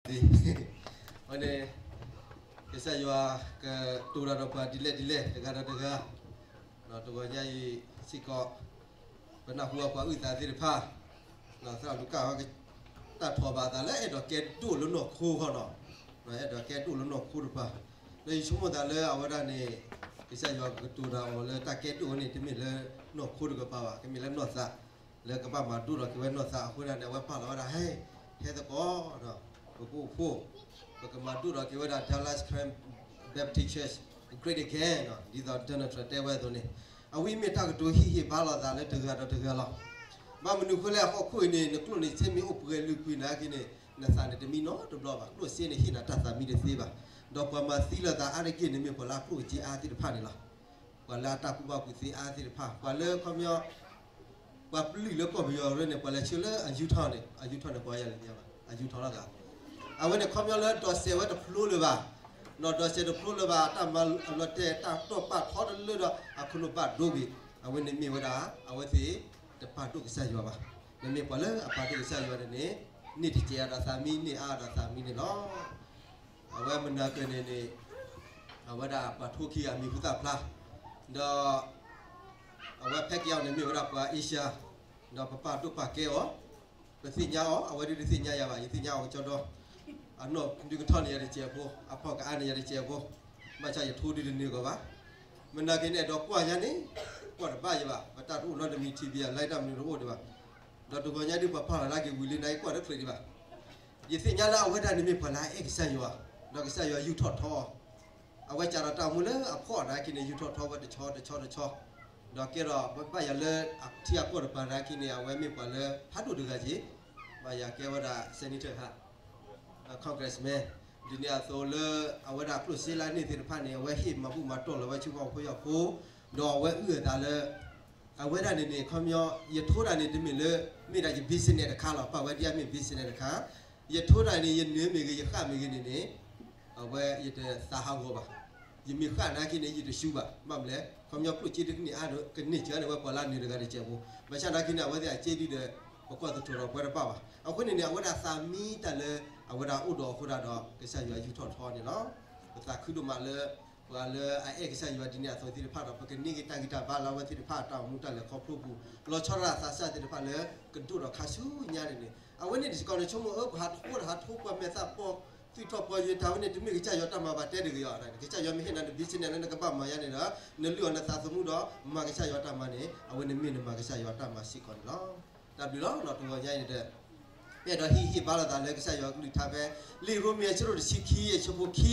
ဝဲန့ၣ် ကစၢ်ယွၤကတိၤတၢ်ဒီးပှၤဒ်လဲၣ်ဒ်လဲၣ် တဂၤဒီးတဂၤ, တဂီၤညါအံၤစ့ၢ်ကီး ပနၢ်ဟူအပှၤအုၣ်သးသ့ၣ်တဖၣ်, သရၣ်လူၤကၣ် တၢ်ထီၣ်ဘၣ်သးလၢအဲၣ်ဒိးကဲဒိၣ်လၢနီၢ်ခိဃီနီၤ, အဲၣ်ဒိးကဲဒိၣ်လၢနီၢ်ခိတပၤ, ဒီးယဆိကမိၣ်သးလၢအဝဲဒၣ်န့ၣ် ကစၢ်ယွၤကတိၤတၢ်အီၤလၢတၢ်ကဲဒိၣ်ဝဲန့ၣ် တမ့ၢ်လၢနီၢ်ခိတကပၤဘၣ်, ကမ့ၢ်လၢနီၢ်သး လၢကဘၣ်မၤဒိၣ်ထီၣ်က့ၤဝဲနီၢ်သးအဃိဒၣ်န့ၣ် အဝဲပာ်လီၤဝဲဒၣ် ဟဲ ဟဲသကိး ပကအိၣ်ဖှိၣ်, ပကမၤဒိၣ်ထီၣ်က့ၤဝဲဒၣ် Dallas Karen Baptist Church Great Again ဒ်သိး Donald Trump တဲဝဲအသိးန့ၣ်, အဝဲမ့ၢ်တၢ်ကတိၤဟ့ၣ်ဟ့ၣ်ဘါလိာ်သးလၢတဂၤဒီးတဂၤလီၤ. ဘၣ်မနုၤအဃိလဲၣ် အဟီၣ်ခိၣ်အံၤန့ၣ် နကျိၣ်န့ၣ် ဆ့မ့ၢ်အိၣ်ပှဲၤလုာ်ကွံာ်နာ်က့န့ၣ် နသးန့ၣ်တမံနီတဘျီဘၣ်, ကျိၣ်စ့န့ၣ်ဟ့ၣ်နၤတၢ်သးမံတသ့ဘၣ်, ဒီးပှၤမၤသံလိာ်သးအါတက့ၢ်န့ၣ်မ့ၢ်ပှၤလၢအကျိၣ်စ့အါသ့ၣ်တဖၣ်န့ၣ်လီၤ. ပှၤလၢအတၢ်ကူၣ်ဘၣ်ကူၣ်သ့အါသ့ၣ်တဖၣ်, ပှၤလၢခီပညီ ပှၤပလုၢ်လၢကီၢ်ပယီၤရၢန့ၣ် ပှၤလဲၤဆှၢလၢအယူထီၣ်န့ၣ် အယူထီၣ်န့ၣ် ပှၤယၤလဲၤညါဘၣ် အယူထီၣ်လီၤသး, အဝဲန့ၣ်ခီပညီလၢဒိးစဲးဝဲတဖျိလၢၤဘၣ်, ဒီးဒိးစဲးတဖျိလၢၤဘၣ် တၢ်မၤအလီၤတဲာ် တၢ်တီၢ်ပာ်ထီတလၢဒီး အခိၣ်နူာ်ဘၣ်ဒိဘ့ၣ်, အဝဲန့ၣ်မ့ၢ်ဝဲဒၣ် အဝဲသ့ၣ်တပာ်ဒိၣ်ကစၢ်ယွၤဘၣ်. မ့မ့ၢ်ပှၤလၢအပာ်ဒိၣ်ကစၢ်ယွၤန့ၣ်န့ၣ် န့ၢ်တစဲးအါဒီးသးမံ န့ၢ်အါဒီးသးမံန့ၣ်လီၤ. အဝဲမနၤကၢၢ်န့ၣ်န့ၣ် အဝဲဒၣ်ပှၤထိခံဂၤမံၤဟူသၣ်ဖျါ, ဒီး အဝဲဖဲက့ၤအီၤန့ၣ်မ့ၢ်ဝဲဒၣ်ပှၤအ့ရှါ, ဒီးပပာ်ဒိၣ်ပာ်ကဲအီၤ, ပသ့ၣ်ညါအီၤ, အဝဲဒၣ်တသ့ၣ်ညါယၤဘၣ်, ယသ့ၣ်ညါအီၤကၠီဒီ, အနီၢ်ဒုးကထီၣ်န့ၢ်ယၤတစဲးဖိ, အဖီၣ်ကအါန့ၢ်ယၤတစဲးဖိ, ဘၣ်ဆၣ်ယထိဒုးတန့ၢ်ကီးဘၣ်. မနၤက့ၤန့ၣ် အဲၣ်ဒိးကွၢ်ညါန့ၣ် ကွၢ်တဘၣ်ယၤဘၣ်, ပတၢ်တအိၣ်နီတမံၤ ထံၣ်ဘံယၤ လၢတၢ်မနုၤတအိၣ်ဒံးဘၣ်, ဒီးတဂီၤညါဒုးပှၤပာ်လီၤလၢက့ၤဝံၤလံ နက့ၤကွၢ်တချုးဒံးဘၣ်. ယသ့ၣ်ညါလၢအဝဲဒၣ်န့ၣ်မ့ၢ်ပှၤလၢအအဲၣ်ကစၢ်ယွၤ, ဒီးကစၢ်ယွၤယူာ်ထီၣ်ထီအီၤ, အဝဲစးထီၣ်တၢ်အိၣ်မူလၢအဖှီၣ်နာ်က့န့ၣ် ယူာ်ထီၣ်ထီဝဲတဆီတဆီတဆီ, ဒီးကဲထီၣ်ဘၣ်ယၤလၢအထံအကီၢ်တပၤနာ်က့န့ၣ် အဝဲမ့ၢ်ပှၤလၢဖးဒိၣ်တဂၤက့ၤ, ဘၣ်ယၤကဲဝဲဒၣ် senator ဟး congressman, ဒ်န့ၣ်အသိးလၢ အဝဲဒၣ်ကျိၣ်စ့လၢအန့ၢ်သ့ၣ်တဖၣ်န့ၣ် အဝဲဟ့ၣ်မၤဘူၣ်မၤတီၢ်လီၤဝဲဆူဟီၣ်ခိၣ်ယီၢ်ခိၣ်, ဒီးအဝဲအုၣ်အသးလၢ အဝဲဒၣ်န့ၣ်န့ၣ် ခီပညီ ယထိတၢ်န့ၣ်တမ့ၢ်လၢ မ့ၢ်ဒၣ်ယ business တခါလီၤ, ပာ်ဝဲဒ်အမ့ၢ် business တခါ, ယထိတၢ်န့ၣ် ယနၢၤမ့ၢ်ဂ့ၤ ယဃၣ်မ့ၢ်ဂ့ၤန့ၣ်န့ၣ် အဝဲယတသးဟးဂီၤဘၣ်, ယမ့ၢ်ဃၣ်နာ်က့န့ၣ် ယတရှူဘၣ်, ဘၣ်မနုၤလဲၣ် ခီပညီကျိၣ်စ့တကန့ၢ်အါဒီး ကန့ၢ်စၢၤန့ၢ်ဝဲပှၤလၢအနၢၤတဂၤတစဲးဖိ, ဘၣ်ဆၣ်နာ်က့န့ၣ် အဝဲသ့ၣ်အစ့ဒ်ဒီး ပကွၢ်သထူၣ်ဒီးပှဲၤတဘၣ်ဘၣ်, အဃိန့ၣ်န့ၣ် အဝဲဒၣ်သးမံတၢ်လၢ အဝဲဒၣ်အိၣ်ဒီးအဃိဒၣ်ဒီး ကစၢ်ယွၤယူာ်ထီၣ်ထီန့ၣ်လီၤ. ပသးခုဒိၣ်မးလၢ ပှၤလၢအအဲၣ်ကစၢ်ယွၤဒ်န့ၣ်အသိးသ့ၣ်တဖၣ်ဒီး ပကန့ၢ်က့ၤတၢ်ဂံၢ်တၢ်ဘါလၢအဝဲသ့ၣ်တဖၣ်အတၢ်အိၣ်မူတၢ်လဲၤခီဖျိပူၤ လီၤဆီဒၣ်တၢ်သးစၢ်သ့ၣ်တဖၣ်လၢ ကဒိၣ်ထီၣ်ခါဆူညါန့ၣ်န့ၣ် အဝဲန့ၣ်တစ့ၢ်ကီးန့ၣ် ဆိကမိၣ်အၢ ပှၤဟးထိတၢ်ဟးထိပှၤမဲာ်သၣ်ပိာ် သုးထီၣ်ပှၤယွၤတၢ်ဝဲန့ၣ် တမ့ၢ်ကစၢ်ယွၤတၢ်မၤဘၣ်တဲတဂ့ၤအီၤ, ကစၢ်ယွၤမ့ၢ်ဟ့ၣ်နၤန business လၢနကဘၣ်မၤယါန့ၣ်ဒီး နလုၢ်အီၤနသးသမူဒီး မၤကစၢ်ယွၤတၢ်မၤန့ၣ် အဝဲန့ၣ်မ့ၢ်နမၤကစၢ်ယွၤတၢ်မၤစ့ၢ်ကီးန့ၣ်လီၤ. တၢ်ဘျုးလီၤ တဂီၤညါအံၤဒီး ပအဲၣ်ဒိးဟ့ၣ်ဂံၢ်ဟ့ၣ်ဘါလိာ်သးလၢကစၢ်ယွၤကလုၢ်ကထါဖဲ လံာ်ရိမ့ၤအဆၢဒိၣ်တဆံခံအဆၢဖိခံ,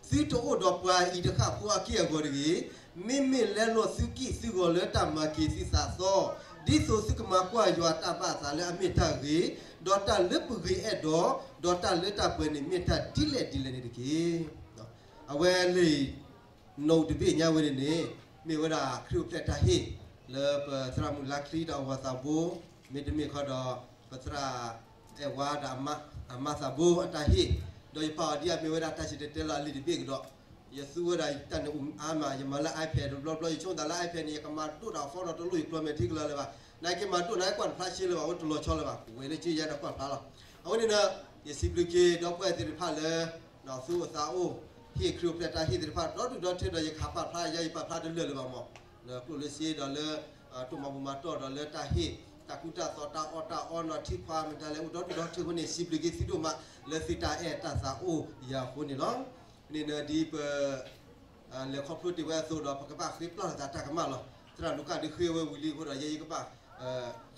သုတအိၣ်ဒီးပှၤအံၤတဃၣ်ဖိအက့ၢ်အဂီၤတဂ့ၤ, မ့မ့ၢ်လဲလိာ်သုကံၢ်သုဂီၤလၢတၢ်မၤက့ၤသုသးသီ, ဒ်သိးသုကမၤကွၢ်ယွၤတၢ်ဘၣ်အသးလၢအမ့ၢ်တၢ်ဂ့ၤ, ဒီးတၢ်လၢပဂ့ၤအဲၣ်ဒိး, ဒီးတၢ်လၢတၢ်ပှဲၤန့ၣ်မ့ၢ်တၢ်ဒ်လဲၣ်ဒ်လဲၣ်န့ၣ်တက့ၢ်. အဝဲလံာ် နိၣ်တဘ့ၣ်ညါဝဲန့ၣ်န့ၣ် မ့ၢ်ဝဲဒၣ်ခရံာ်အိၣ်ဖျဲၣ်တၢ်ဟ့ၣ် လၢပသရၣ်မုၣ်လါချံဒီးအဝၤသးဘိ, မ့တမ့ၢ်ခီဒီး ပသရၣ်အဲၣ်ဝါဒီးအမါသးဘိအတၢ်ဟ့ၣ်, ဒီးယပာ်အီၤဒ်အမ့ၢ်ဝဲဒၣ်တၢ်စံၣ်တဲၤတဲလီၤအလံာ်တဘ့ၣ်ကဒီး, ယသူဝဲဒၣ်တၢ်န့ၣ်အါမး ယမၤလၢ iPad တဘျီဘျီ ယဆိကမိၣ်သးလၢ iPad န့ၣ် ယကမၤဒိၣ်တၢ်အီၤဒီးတလိၣ်ယကျိၤမဲာ်ထံကလၢၤလၢၤဘၣ်, နာ်က့မၤဒိၣ်နာ်က့ကွၢ်တဖျါဆ့လၢၤဘၣ် အိၣ်တလီၤဆီလၢၤဘၣ် ဝဲလၢက့ယဲဒီးကွၢ်တဖျါလီၤ. အဝဲန့ၣ်ဒီး ယစံးဘျုးက့ၤဒီပုၢ်ဝဲၢ်သ့ၣ်တဖၣ်လၢ သူၣ်အိၣ်သးအိၣ် ဟ့ၣ်ခရံာ်အိၣ်ဖျဲၣ်တၢ်ဟ့ၣ်သ့ၣ်တဖၣ် ဒီဒူၣ်ဒီထၢဒီးယခးပာ်ဖျါယၤ ယပာ်ဖျါတလၢာ်လၢၤဘၣ်မး, ဒီးကျိၣ်လၢစ့ဒီးလၢ တိၢ်မၤဘူၣ်မၤတီၢ်ဒီးလၢတၢ်ဟ့ၣ် တၢ်ကူတၢ်သိး တၢ်အီၣ်တၢ်အီ နီၢ်ထံခွါမတၤလဲၣ် အိၣ်ဒီဒူၣ်ဒီထၢအဃိန့ၣ် စံးဘျုးက့ၤသုဒိၣ်မး လၢသုတၢ်အဲၣ်တၢ်သးအိၣ်ယၤအဃိန့ၣ်လီၤ. န့ၣ်ဒီးဒ်ပ လဲၤခီဖျိတ့ၢ်ဝဲအသိးဒီး ပကဘၣ်ဃ့ပျၢ်လိာ်သးတၢ်ကမၣ်လီၤ. သရၣ်လူၤကၣ်ဒုးဃ့ဝဲဝံၤလံအဃိဒီး ယဲယကဘၣ်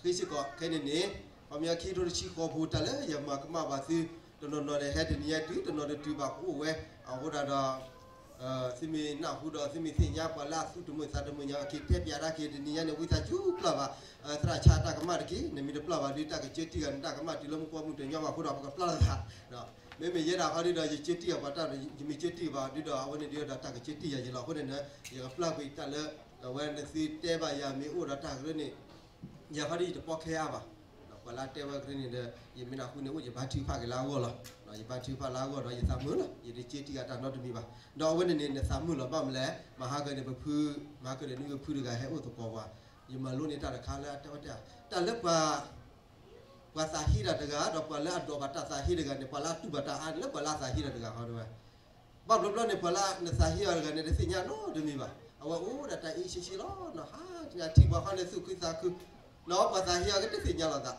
ဃ့စ့ၢ်ကီးခဲန့ၣ်န့ၣ်, ပမ့ၢ်ခံကထိတဆံဃိးပူၤ တၢ်လၢယမၤကမၣ်ဘၣ်သု တနီၤနီၤန့ၣ် ဟဲတနံၤညါတုၤ တနီၤတတုၤဘၣ်ကအိၣ်ဝဲ, အဃိဒၣ်ဒီး သုမ့ၢ်နၢ်ဟူဒီး သုမ့ၢ်သ့ၣ်ညါပှၤလၢအသူၣ်တမုာ်သးတမုာ်ညါ က့ၤတဲပျးတၢ်က့ၤတနံၤညါန့ၣ် ဝံသးစူၤပျၢ်ဘၣ် သရၣ်ဆၣ်တၢ်ကမၣ်တက့ၢ်. နမ့ၢ်တပျၢ်ဘၣ်ဒီး တၢ်ကစၢတံၢ်ဂၤ နတၢ်ကမၣ်တုၤလၢမူကီမူတညီဘၣ်အဃိဒီး ပကပျၢ်လိာ်သး မ့မ့ၢ်ယဲဒၣ်ခီဒုဒီး ယစၢတံၢ်အပှၤတၢ် ယမ့ၢ်စၢတံၢ်ဘၣ်ဒုဒီး အဝဲန့ၣ်ဒုဒီးတၢ်ကစၢတံၢ်ယၤယလီၤ. အဃိန့ၣ် ယကပျၢ်ကွံာ်တၢ်လၢ အဝဲနသုတဲဘၣ်ယၤမ့ၢ်အိၣ်ဒီးတၢ်ကရၢန့ၣ် ယၤခီဒုယတပီခဲအါဘၣ်. ပှၤလၢတဲဝဲကရၢန့ၣ်ဒီး ယမ့ၢ်နၢ်ဟူန့ၣ်အိၣ် ယဘါထုကဖၣ်က့ၤလၢအဂီၢ်လီၤ. ယဘါထုကဖၣ်လၢအဂီၢ်ဒီး ယသးမုာ်လီၤ. ယတစၢတံၢ်အတၢ်နီတမံၤဘၣ်. ဒီးအဝဲန့ၣ်န့ၣ် နသးမုာ်လီၤ ဘၣ်မနုၤလဲၣ် မဟါကန့ၣ်ပဖု မဟါကန့ၣ်နွံပဖုတဂၤဟဲအိၣ်သကိးပှၤ ယမၤလိန့ၢ်တၢ်တခါလၢအတဲဝဲတဲ တၢ်လၢပှၤ ပှၤသးဟ့တၢ်တဂၤ ဒီးပှၤလၢအဒိးဘၣ်တၢ်သးဟ့တဂၤန့ၣ် ပှၤလၢအတူၢ်ဘၣ်တၢ်အါန့ၣ်လၢပှၤလၢအသးဟ့တၢ်တဂၤဃီတဲဝဲ. ဘၣ်ဘျီဘျီန့ၣ် ပှၤလၢနသးဟ့အီၤတဂၤန့ၣ် တသ့ၣ်ညါနီတမံၤဘၣ်. အဝဲအိၣ်ဒၣ်တၢ်အ့ၣ်ဆ့ဆ့လီၤ. ဟးထံၣ်ပှၤဃီန့ၣ်သူၣ်ခုသးခု, ပှၤသးဟ့အီၤကတသ့ၣ်ညါလီၤသး.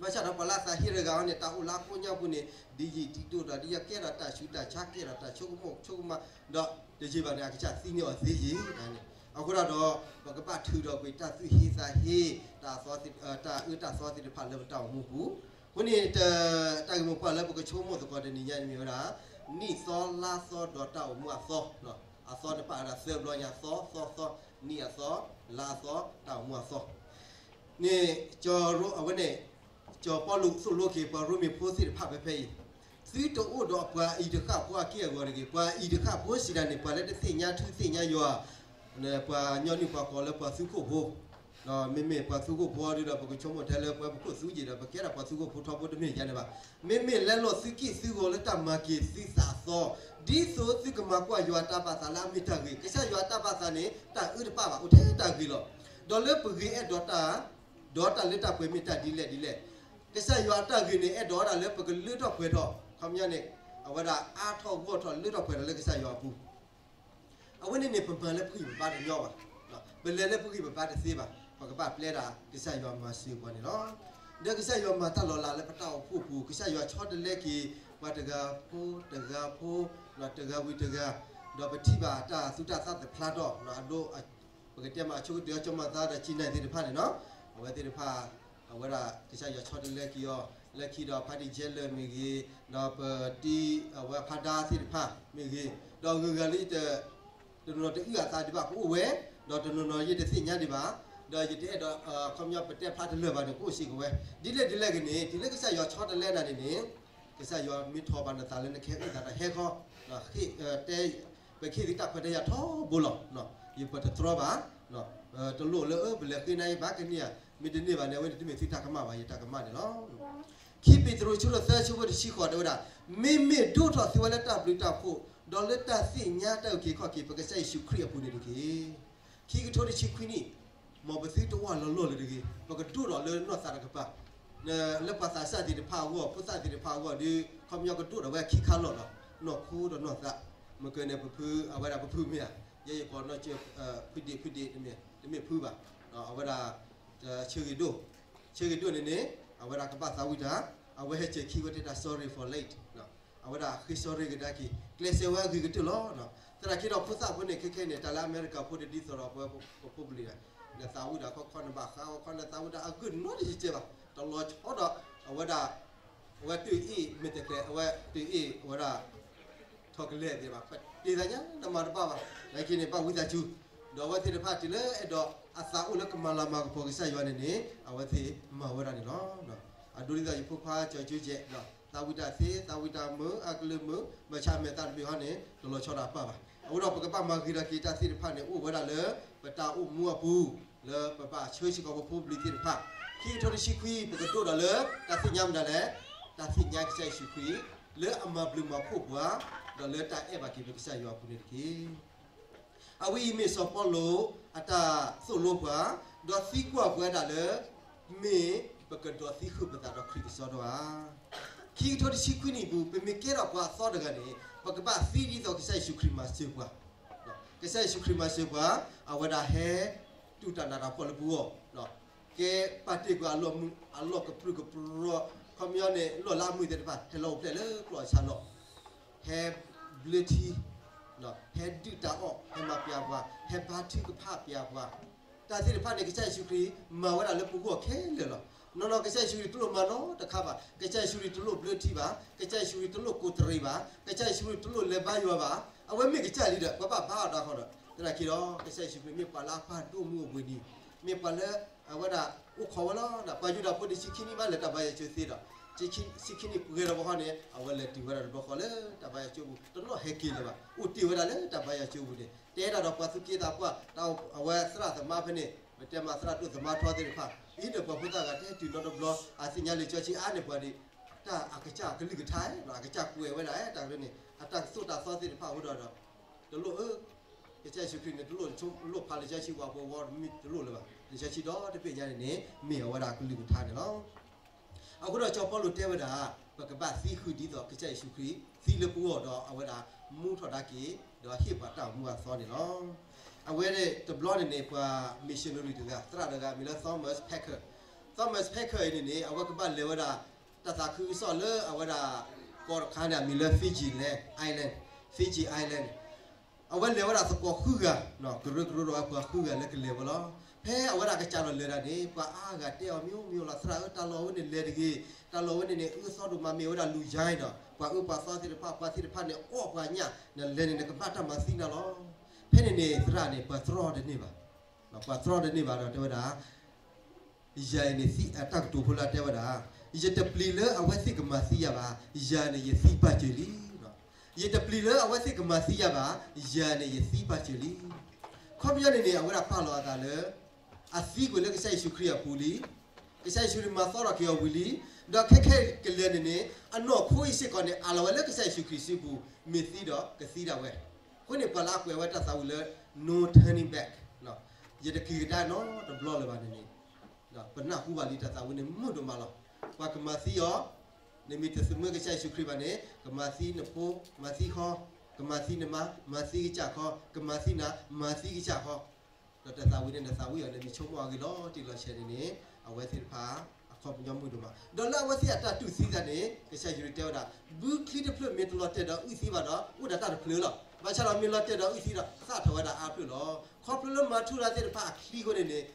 ဘၣ်ဆၣ်ဒီးပှၤလၢအသးဟ့တဂၤဃီန့ၣ် တၢ်အိၣ်လၢအကိးညါပူၤန့ၣ် ဒ်ယံာ်ဒ်ဒိၣ်ဒီး ဒ်ယကဲဒီးတၢ်ဆူးတၢ်ဆါ ကဲဒီးတၢ်ဆိကမိၣ်ဆိကမး ဒီးတယံာ်ဘၣ်န့ၣ် အကစၢ်သံန့ၢ်အီၤသ့ယံာ်န့ၣ်. အဃိဒၣ်ဒီး ပကဘၣ်ထုးထီၣ်ကွံာ်တၢ်သူၣ်ဟ့သးဟ့ တၢ်အၢ တၢ်အၢတၢ်သီသ့ၣ်တဖၣ်လၢပတၢ်အိၣ်မူပူၤ. အဃိန့ၣ် တၢ်ဂ့ၢ်မိၢ်ပှၢ်လၢပကဆိကမိၣ်သကိးတနံၤညါန့ၣ်မ့ၢ်ဝဲဒၣ် နံၣ်သီလါသီဒီးတၢ်အိၣ်မူအသီ. အသီန့ၣ်ပာ်ဝဲဒၣ်သၢဘျီညါ သီ သီ သီ, နံၣ်အသီ, လါအသီ, တၢ်အိၣ်မူအသီ. န့ၣ် အဝဲန့ၣ် စီၤပီလူးသိၣ်လိက့ၤပှၤရိမ့ၤဖိသ့ၣ်တဖၣ်ဖဲဖဲအံၤ, သုတအိၣ်ဒီးပှၤအံၤတဃၣ်ဖိအက့ၢ်အဂီၤတဂ့ၤ. ပှၤအံၤတဃၣ်ဖိစံးတၢ်န့ၣ် ပှၤလၢတသ့ၣ်ညါထူသ့ၣ်ညါယွၤ, ပှၤညီနုၢ်ပှၤကိးလၢပှၤသူခိၣ်ဖိ, ဒီးမ့မ့ၢ်ပှၤသူခိၣ်ဖိအီၤဒီး ပကဆိကမိၣ်ထဲလၢပှၤပခိၣ်သူက့ၤဒီး ပကဲဒၣ်ပှၤသူခိၣ်ဖိထီဘိတမ့ၢ်ဒ်န့ၣ်ဘၣ်. မ့မ့ၢ်လဲလိာ်သုက့ၢ်သုဂီၤလၢတၢ်မၤက့ၤသုသးအသီ, ဒ်သိးသုကမၤကွၢ်ယွၤအတၢ်ဘၣ်သးလၢအမ့ၢ်တၢ်ဂ့ၤ. ကစၢ်ယွၤအတၢ်ဘၣ်သးန့ၣ် တၢ်အၢတပာ်ဘၣ် အိၣ်ထဲတၢ်ဂ့ၤလီၤ. ဒီးလၢပဂ့ၤအဲၣ်ဒိးတၢ် ဒီးတၢ်လၢတၢ်ပှဲၤမ့ၢ်တၢ်ဒ်လဲၣ်ဒ်လဲၣ်. ကစၢ်ယွၤအတၢ်ဂ့ၤန့ၣ် အဲၣ်ဒိးဝဲဒၣ်လၢပကလၢထီၣ်ပှဲၤထီၣ်, ခီပညီန့ၣ် အဝဲဒၣ်အါထီၣ်ဂီၢ်ထီၣ်လၢထီၣ်ပှဲၤထီၣ်လၢကစၢ်ယွၤအပူၤ. အဝဲန့ၣ်န့ၣ် ပမၤလၢပဂံၢ်ပဘါတညီဘၣ်, ပလဲၤလၢပဂံၢ်ပဘါတသ့ဘၣ်. ပကဘၣ်ပျဲဒၣ်ကစၢ်ယွၤမၤစၢၤပှၤန့ၣ်လီၤ. ဒီးကစၢ်ယွၤမၤတၢ်လီၤလးလၢပတၢ်အိၣ်ဖှိၣ်ပူၤ, ကစၢ်ယွၤဆီတလဲက့ၤ ပှၤတဂၤဖိတဂၤဖိ, တဂၤဝံၤတဂၤ, ဒီးပထံၣ်ဘၣ်တၢ်သူၣ်တၢ်သးတဖျါထီၣ်, ပကတဲမ့ၢ်အဆိကတၢၢ် ကၠီမၤသါဒီးကၠံနၢ်သ့ၣ်တဖၣ်န့ၣ်လီၤ. အဝဲသ့ၣ်တဖၣ် အဝဲဒၣ်ကစၢ်ယွၤဆီတလဲက့ၤအီၤ, လၢခံဒီးဖါတံၢ်ယဲလၢာ်မ့ၢ်ဂ့ၤ, ဒီးပတံၢ်အဝဲဖါဒါသ့ၣ်တဖၣ်မ့ၢ်ဂ့ၤ, ဒီးဂုၤဂၤလၢ တနီၤနီၤတအုၣ်အသးဒံးဘၣ်ကအိၣ်ဝဲ, ဒီးတနီၤနီၤယတသ့ၣ်ညါဒံးဘၣ်, ဒီးယတအဲၣ်ဒိး ခီပညီပတဲဖျါတလၢာ်ဘၣ်န့ၣ် ကအိၣ်စ့ၢ်ကီးဝဲ, ဒ်လဲၣ်ဒ်လဲၣ်ဂ့ၤန့ၣ် တုၤလၢကစၢ်ယွၤဆီတလဲနၤန့ၣ်န့ၣ်, ကစၢ်ယွၤမ့ၢ်ထီၣ်ဘၣ်နသးလၢနကဟဲအုၣ်သးဒီးဟဲခီ, တဲ ပကဟ့ၣ်သုတၢ်ခွဲးတၢ်ယာ်ထီဘိလီၤ. ယပတတြီဘၣ်, တလိၣ်လၢအၢပလဲၤဃ့နၤအံၤဘၣ်ကန့ၢ်ဧါ, မ့ၢ်တန့ၢ်ဘၣ်န့ၣ် အဝဲန့ၣ်တမ့ၢ်သုတၢ်ကမၣ်ဘၣ် ယတၢ်ကမၣ်န့ၣ်လီၤ. ခံပ့းတရူး ဆၢဒိၣ်သၢ ဆၢဖိတဆံဃိး တဲဝဲဒၣ်, မ့မ့ၢ်ဒိၣ်ထီၣ်သုဝဲလၢတၢ်ဘျုးတၢ်ဖှိၣ်, ဒီးလၢတၢ်သ့ၣ်ညါတၢ်အုၣ်က့ၤခီၣ်က့ၤ ပကစၢ်ယ့ၣ်ၡူးခရံာ်အပူၤန့ၣ်တက့ၢ်. ခံကထိတဆံခွံနံၣ်, မ်ပသုတဝၢ်လီၤလီၢ်လၢၤတဂ့ၤ, ပကဒိၣ်ထီၣ်လၢနီၢ်သးတကပၤ, လၢပှၤသးစၢ်သ့ၣ်တဖၣ်အဂီၢ် ဖိသၣ်သ့ၣ်တဖၣ်အဂီၢ်ဒီး ခီပညီကဒိၣ်ထီၣ်ဝဲခံခါလီၢ်လီၤ. နီၢ်ခိဒီးနီၢ်သး, မ့ၢ်ကန့ၣ်ပဖု အဝဲဒၣ်ပဖုမ့ၢ်ဧါ, ယဲယကိးနီၢ်ကၠၢ ဖုဒ့ၣ် ဖုဒ့ၣ် တမ့ၢ်ဖုဘၣ်, အဝဲဒၣ် ဆၢဂ့ၤဒိၣ်, ဆၢဂ့ၤဒိၣ်န့ၣ်န့ၣ် အဝဲဒၣ်ကဘၣ်သးဝံၣ်တၢ်, အဝဲဟဲစၢၤခံဝဲတဲတၢ် sorry for late, အဝဲဒၣ်ဃ့ sorry ကဒါက့ၤ ကျဲးစၢးဝဲအဂ့ၤကတၢၢ်လီၤ. သနာ်က့ဒီးဖိသၣ်ဖိန့ၣ် ခဲခဲန့ၣ် တၢ်လၢအမဲရကၤဖိတဒ်သိးဒီးပဝဲပဖိပလံၤ, နသးဝံၣ်တၢ်ခီခီ နဘၣ်ဃးဝဲခီ နသးဝံၣ်တၢ်အဂ့ၢ်နီတစဲးစဲးဘၣ်, တလီၤဆီဒီး အဝဲဒၣ် အဝဲတအ့ၣ်မ့ၢ်တကျဲ အဝဲတအ့ၣ်အဝဲဒၣ် ထီၣ်ကလဲာ်သ့ၣ်တဖၣ် ပတ့ၢ်သးညါ နမၤတဘၣ်ဘၣ်, သနာ်က့န့ၣ် ဘၣ်ဝံသးစူၤ, ဒီးအဝဲသ့ၣ်တဖၣ်တုၤလၢအဲၣ်ဒိးအသးအိၣ်လၢကမၤလၤမၤကပီၤကစၢ်ယွၤန့ၣ်န့ၣ် အဝဲသ့ၣ်မၤဝဲဒၣ်န့ၣ်လီၤ. အဒိဒ်သိးယဖိခွါကၠီကၠိကဲး, သးဝံၣ်တၢ်သ့ သးဝံၣ်တၢ်မုာ် အကလုၢ်မုာ် ဘၣ်ဆၣ်အမဲာ်သးတဘ့ၣ်ဟီန့ၣ် တလီၤဆီဒၣ်ပၢ်ဘၣ်. အဃိဒီးပကဘၣ်မၤဂ့ၤထီၣ်က့ၤတၢ်သ့ၣ်တဖၣ်န့ၣ် အိၣ်ဝဲဒၣ်လၢ ပတၢ်အိၣ်မူအပူၤ လၢပဘၣ်ဆှၢစ့ၢ်ကီးပဖိပလံၤသ့ၣ်တဖၣ်, ခံကထိတဆံခွံ ပကဒိၣ်ထီၣ်လၢ တၢ်သ့ၣ်ညါမတၤလဲၣ်, တၢ်သ့ၣ်ညါကစၢ်ယ့ၣ်ၡူးခရံာ် လၢအမၤဘျုးမၤဖှိၣ်ပှၤ, ဒီးလၢတၢ်အဲၣ်ဘၣ်က့ၤပကစၢ်ယွၤအပူၤန့ၣ်တက့ၢ်. အဝဲအံၤမ့ၢ်စီၤပီလူးအတၢ်သိၣ်လိပှၤ, ဒီးသံကွၢ်ပဝဲဒၣ်လၢ မ့ၢ်ပကဒိးသံဃုာ်ပသးဒီးခရံာ်ကစီဒီဧါ. ခံကထိတဆံခွံနံၣ်အပူၤ ပမ့ၢ်ကဲထီၣ်ပှၤအသီတဂၤန့ၣ် ပကဘၣ်သံဒ်သိးကစၢ်ယ့ၣ်ၡူးခရံာ်မၤစၢၤပှၤ, ကစၢ်ယ့ၣ်ၡူးခရံာ်မၤစၢၤပှၤ, အဝဲဒၣ်ဟဲ တူၢ်တၢ်နးတၢ်ဖှီၣ်လၢပဂီၢ်, ကဲပာ်တ့ၢ်ကွံာ်အလီၢ်မူ အလီၢ်ကပြုၢ်ကပြီၤ, ခီပညီန့ၣ် လီၢ်လၢအမုာ်သ့ၣ်တဖၣ် ဟဲလီၤအိၣ်ဖျဲၣ်လၢကျီၢ်အဆါလီၢ်, ဟဲဘျၢထံ, ဟဲဒုၣ်တၢ်အီၣ် ဟဲမၤပျၢ်ပှၤ ဟဲဘါထုကဖၣ်ပျၢ်ပှၤ, တၢ်သ့ၣ်တဖၣ်န့ၣ် ကစၢ်ယ့ၣ်ၡူးခရံာ်မၤဝဲဒၣ်လၢပဂီၢ်ခဲလၢာ်လီၤ. နီၢ်နီၢ် ကစၢ်ယ့ၣ်ၡူးခရံာ်တလိၣ်မၤနီတခါဘၣ်, ကစၢ်ယ့ၣ်ၡူးခရံာ်တလိၣ်ဘျၢထံဘၣ်, ကစၢ်ယ့ၣ်ၡူးခရံာ်တလိၣ်ကိးတရံးဘၣ်, ကစၢ်ယ့ၣ်ၡူးခရံာ်တလိၣ်လဲၤဘါယွၤဘၣ်, အဝဲမ့ၢ်ကစၢ်လံဒီး ပဘၣ်ဘါအီၤတၢ်ဃီဒီး သနာ်က့ဒီး ကစၢ်ယ့ၣ်ၡူးခရံာ်မ့ၢ်ပှၤလၢအပၢ်ဒိၣ်မုၢ်အိၣ်ဘှံးနံၤ, မ့ၢ်ပှၤလၢ အဝဲဒၣ်အိၣ်ခိးဝဲလီၤ. ပှၤယူဒၤဖိတဆံခံနံၣ်ဘၣ်လဲၤတၢ်ဘါယွၤကၠိသ့ဒီး တဆံခံနံၣ်ပှဲၤဒီးဘၣ်ဃီန့ၣ် အဝဲလဲၤတုၤဝဲဒၣ်တဘျီဃီလၢတၢ်ဘါယွၤကၠိပူၤ တနီၣ်ဟဲက့ၤလၢၤဘၣ်, အိၣ်တ့ၢ်ဝဲဒၣ်လၢတၢ်ဘါယွၤကၠိပူၤန့ၣ် တဲဒၣ်ဒီးပှၤသူၣ်က့သးပှၢ် အဝဲသရၣ်သမါဖဲန့ၣ် ပတဲမ့ၢ်သရၣ်ဒိၣ်သမါထီသ့ၣ်တဖၣ် အံၤဒီးပှၤဖိသၣ်ဂၤတဲတုၤနီတဘျီ အသ့ၣ်ညါလံာ်စီဆှံအါန့ၢ်ပှၤဒီး တၢ်အကစၢ်ကလုၢ်ကထါ အကစၢ်ကွဲးဝဲဒၣ်တၢ်န့ၣ် အတၢ်ကသိၣ်တၢ်သီသ့ၣ်တဖၣ်အဃိဒီး တလိၣ်ဧၢ ကစၢ်ယ့ၣ်ၡူးခရံာ်န့ၣ် တလိၣ်ဖးလံာ်စီဆှံဝဲပဝဲမ့ၢ်တလိၣ်လၢၤဘၣ်. လံာ်စီဆှံဒီတဘ့ၣ်ညါန့ၣ်န့ၣ် မ့ၢ်အဝဲဒၣ်ကလုၢ်ကထါန့ၣ်လီၤ. အဃိဒီးစီၤပီလူးတဲဝဲဒၣ်, ပကဘၣ်သံဃုာ်ဒ်သိးကစၢ်ယ့ၣ်ၡူးခရံာ်သံလၢပဂီၢ်ဒီးအဝဲဒၣ်မူထီၣ်ဒၣ်က့ၤ, ဒီးဟ့ၣ်ပှၤတၢ်အိၣ်မူအသီန့ၣ်လီၤ. အဝဲန့ၣ်တဘျီန့ၣ်န့ၣ် ပှၤ missionary တဂၤ, သရၣ်တဂၤအမံၤလၢ Thomas Packer, Thomas Packer အံၤန့ၣ်န့ၣ် အဝဲကဘၣ်လဲၤဝဲဒၣ် တၢ်သးခုကစီၣ်လၢအဝဲဒၣ် ကီၢ်တခါန့ၣ် အမံၤလၢ Fiji land island, Fiji island အဝဲလဲၤဝဲဒၣ်သကိးဃုဂၤ, ကရၢကရိဒီးပှၤဃုဂၤလၢကလဲၤဝဲလီၤ. ဖဲအဝဲဒၣ်ကစးထီၣ်လဲၤတၢ်န့ၣ် ပှၤအါဂၤတဲအီၤမ့ၢ်အိၣ်မ့ၢ်အိၣ်လီၤ, သရၣ်ဧၢ တၢ်လီၢ်ဝဲန့ၣ်လဲၤတဂ့ၤ, တၢ်လီၢ်ဝဲန့ၣ်န့ၣ် အၢသီဒိၣ်မး မ့ၢ်ဝဲဒၣ်လူၤယါဒီး ပှၤအၢပှၤသီသ့ၣ်တဖၣ် ပှၤသ့ၣ်တဖၣ်န့ၣ် အီၣ်ပှၤညၣ်, နလဲၤန့ၣ် နကဘၣ်တၢ်မၤသံနၤလီၤ. ဖဲန့ၣ်န့ၣ် သရၣ်န့ၣ် ပှၤတြီတန့ၢ်ဘၣ်, ပှၤတြီတန့ၢ်ဘၣ်ဒီးတဲဝဲဒၣ် ယၤအံၤန့ၣ်သံအတၢ်ကတိၤဖိလၢအတဲဝဲဒၣ်, ယတပျံၤလၢအဝဲသ့ၣ်ကမၤသံယၤဘၣ်, ယၤန့ၣ်ယသံပာ်စၢၤလံ. ယတပျံၤလၢအဝဲသ့ၣ်ကမၤသံယၤဘၣ်, ယၤန့ၣ်ယသံပာ်စၢၤလံ. ခီပညီန့ၣ်န့ၣ် အဝဲဒၣ်ပာ်လီၤအသးလၢ အသံကွံာ်လၢကစၢ်ယ့ၣ်ၡူးခရံာ်အပူၤလံ, ကစၢ်ယ့ၣ်ၡူးခရံာ်မၤသီထီၣ်က့ၤအီၤဝံၤလံ, ဒီးခဲခဲကလဲၤန့ၣ်န့ၣ် အနီၢ်ခိအံၤစ့ၢ်ကီးန့ၣ် အးလီၤဝဲလၢကစၢ်ယ့ၣ်ၡူးခရံာ်စုပူၤ, မ့ၢ်သံဒီးကသံဒၣ်ဝဲ. အဃိန့ၣ် ပှၤလၢအကွဲးဝဲတၢ်သးဝံၣ်လၢ no turning back, ယတက့ၤကဒါနီတဘျီလၢၤဘၣ်န့ၣ်န့ၣ် ပနၢ်ဟူဘၣ်လံတၢ်သးဝံၣ်န့ၣ်မုာ်ဒိၣ်မးလီၤ. ပှၤကမၤသံအီၤ, နမ့ၢ်တသမၢကစၢ်ယ့ၣ်ၡူးခရံာ်ဘၣ်န့ၣ် ကမၤသံနဖိ, မၤသံဃီ, ကမၤသံနမါ, မၤသံကစၢ်ဃီ, ကမၤသံနၤ, မၤသံကစၢ်ဃီ, ဒီးတၢ်သးဝံၣ်န့ၣ် နသးဝံၣ်အီၤ နမ့ၢ်ဆိကမိၣ်အဂ့ၢ်လီၤတံၢ်လီၤဆဲးန့ၣ်န့ၣ် အဝဲသ့ၣ်တဖၣ် အခီပညီမုာ်ဒိၣ်မး. ဒီးလၢအဝဲသ့ၣ်အတၢ်တူၢ်သံသးန့ၣ် ကစၢ်ယ့ၣ်ၡူးတဲဝဲဒၣ်, ဘုချံတဖျၢၣ်မ့ၢ်တလီၤတဲာ်ဒီးအုၣ်သံဘၣ်ဒီး အိၣ်ဒီးတၢ်တဖျၢၣ်လီၤ. ဘၣ်ဆၣ်ဒီးမ့ၢ်လီၤတဲာ်ဒီးအုၣ်သံဒီး သၣ်ထီၣ်ဝဲဒၣ်အါဖျၢၣ်လီၤ. ခီဖျိလၢမၤထူရၤသ့ၣ်တဖၣ်အချံအဃိန့ၣ်န့ၣ်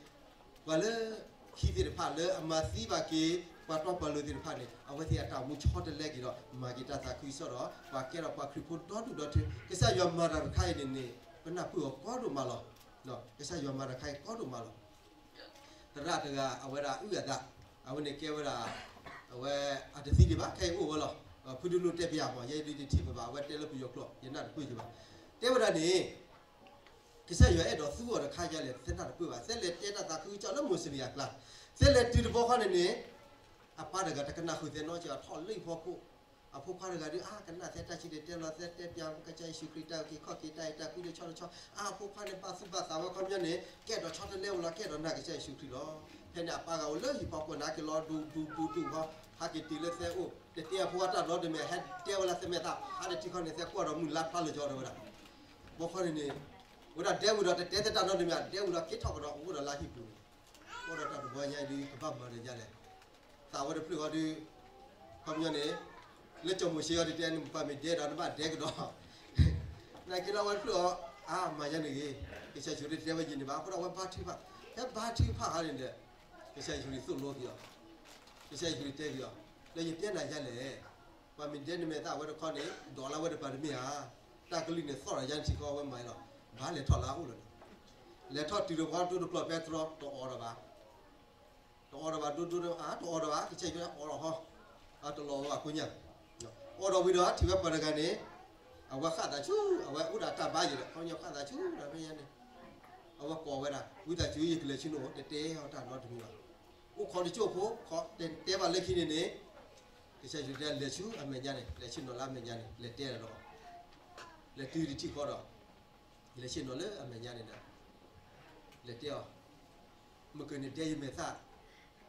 ပှၤလၢခံသ့ၣ်တဖၣ်လၢအမၤသံဘၣ်က့ၤ ပှၤတီပှၤလိၤသ့ၣ်တဖၣ်န့ၣ် အဝဲသ့ၣ်အတၢ်အိၣ်မူဆီတလဲက့ၤဒီး မၤက့ၤတၢ်သးခုကစီၣ်ဒီး ပှၤကဲထီၣ်ပှၤခရံာ်ဖိဒီဒူၣ်ဒီထၢ. ကစၢ်ယွၤမၤတၢ်တခါအံၤန့ၣ်န့ၣ် ပနၢ်ပၢၢ်အီၤကီဒိၣ်မးလီၤ. ကစၢ်ယွၤမၤတၢ်တခါအံၤကီဒိၣ်မးလီၤ. သရၣ်တဂၤ အဝဲဒၣ်အုၣ်အသး, အဝဲန့ၣ်ကဲဝဲဒၣ် အဝဲအတသံဒံးဘၣ် ခဲအံၤအိၣ်ဝဲလီၤ. ဖုဒုလိၣ်တဲပယၤမး ယဲဒုးတထံၣ်ဘၣ်ဘၣ် အဝဲတဲလၢပယီၤကျိာ် ယနၢ်တပၢၢ်ယဘၣ်. တဲဝဲဒၣ်န့ၣ် ကစၢ်ယွၤအဲၣ်ဒိးသူအီၤတခါယါလဲၣ် သဲနၢ်တပၢၢ်ဘၣ်. သဲလဲၤတဲတၢ်သးခုကစီၣ်လၢမိၤစလ့ၣ်အကျါ, သဲလဲၤတုၤတဘျီဃီန့ၣ်န့ၣ် အပၢ်တဂၤတကနၣ်ဃုာ်သဲနီတစဲး အထီၣ်လၢဟံၣ်ဖီခိၣ်, အဖိခွါတဂၤဒုး အါ ကနၣ်သဲတၢ်ဆံးတဲတဲလီၤ သဲတဲပၠးကစၢ်ယ့ၣ်ၡူးခရံာ်တၢ်အုၣ်က့ၤခီၣ်က့ၤတၢ်အဲၣ်တၢ်ကွံတဆီတဆီ, အါ အဖိခွါန့ၣ် ဘၣ်သူၣ်ဘၣ်သးဝဲ ခီပညီန့ၣ် ကဲထီၣ်ဆီတလဲဝဲလီၤ ကဲထီၣ်နာ်ကစၢ်ယ့ၣ်ၡူးခရံာ်လီၤ. ဖဲန့ၣ်အပၢ်ဂၤအိၣ်လၢဟံၣ်ဖီခိၣ် နာ်က့ၤလီၤဒူဒူဒူဒူဃီ, ဟးက့ၤတုၤလၢသဲအိၣ် တတဲအဖိခွါတၢ်နီတမံၤ ဟဲတဲဝဲလၢသဲမဲာ်သၣ် ဖးတထံၣ်ခီန့ၣ် သဲကွၢ်ဒီးမုၢ်လါဖျါလၢာ်ကီဒီးဝဲဒၣ်. ဘီခီန့ၣ်န့ၣ် ဝဲဒၣ်ဒဲဝံၤဒီး တတဲသဲတၢ်နီတမံၤ ဒဲဝံၤဒီးက့ၤထီၣ်ကဒီး အိၣ်ဒီးလၢဟံၣ်ပူၤန့ၣ်, အိၣ်ဒီးတၢ်တဘီညါအံၤဒုး ကဘၣ်မၤဒီးယါလဲၣ်. သးဝဲတဖျၢၣ်ဃီဒုး ခီပညီန့ၣ် လၢစီၤမိၤၡ့အီၤဒုးတဲ နပၢ်မ့ၢ်ဒဲဒီး နဘၣ်ဒဲကဒီး နာ်က့လၢအဝဲတဖျၢၣ်အီၤ အါ မၤယါန့ၣ်ဂ့ၤ, ကစၢ်ယ့ၣ်ၡူးတတဲဝဲယံၤန့ၣ်ဘၣ်. အဃိဒီးအဝဲဘါထုကဖၣ်, ဖဲဘါထုကဖၣ်ခါန့ၣ်ဒီး ကစၢ်ယ့ၣ်ၡူးခရံာ်သိၣ်လိက့ၤအီၤ, ကစၢ်ယ့ၣ်ၡူးခရံာ်တဲက့ၤအီၤ, ဒီးယတဲနၤယါလဲၣ်, ပှၤမ့ၢ်ဒဲနမဲာ်သၣ်ဝဲတခီန့ၣ် ဒိးလၢဝဲတပၤတမ့ၢ်ဧါ, တၢ်ကလုၢ်န့ၣ်သီၣ်ဒီးယါနထံဃီဝဲမၤအံၤလီၤ. ဘၣ်လဲၤထီၣ်လၢအအိၣ်လီၤန့ၣ်, လဲၤထီၣ်တုၤတခီဒိတကျီၢ်ပဲတြီ တအီၣ်ဒီးဘၣ် တအီၣ်ဒီးဘၣ်ဒိဒိ အါ တအီၣ်ဒီးဘၣ် ကစၢ်ယွၤအီၣ်ဒီးဟီ, အတလီၤဝဲဘၣ်ကိညါ, အီၣ်ဒီးဝံၤဒီးထံၣ်ဝဲပှၤတဂၤန့ၣ် အဝဲဃၣ်သးဆူ အဝဲအိၣ်ဒီးတၢ်ဘါယဲၢ်ဒီး ခီပညီဃၣ်သးဆူဒီးဖဲညါန့ၣ် အဝဲကိးဝဲဒၣ် ဝံသးစူၤ ယကလဲၤဆူနအိၣ် တတဲအီၤတၢ်နီတမံၤဘၣ်. အိၣ်ခိးတစိၢ်ဖိ တဲဘၣ်လၢခံန့ၣ်န့ၣ် ကစၢ်ယွၤတဲလဲၤဆူအမဲာ်ညါန့ၣ် လဲၤဆ့ၣ်နီၤလၢအမဲာ်ညါန့ၣ် လဲၤတဲဒီး လဲၤတုၤတထံၣ်ဃီဒီး လဲၤဆ့ၣ်နီၤလၢအမဲာ်ညါန့ၣ်ဒီး လဲၤတဲအီၤ မ့ၢ်ကန့ၣ်ဒဲယမဲာ်သၣ်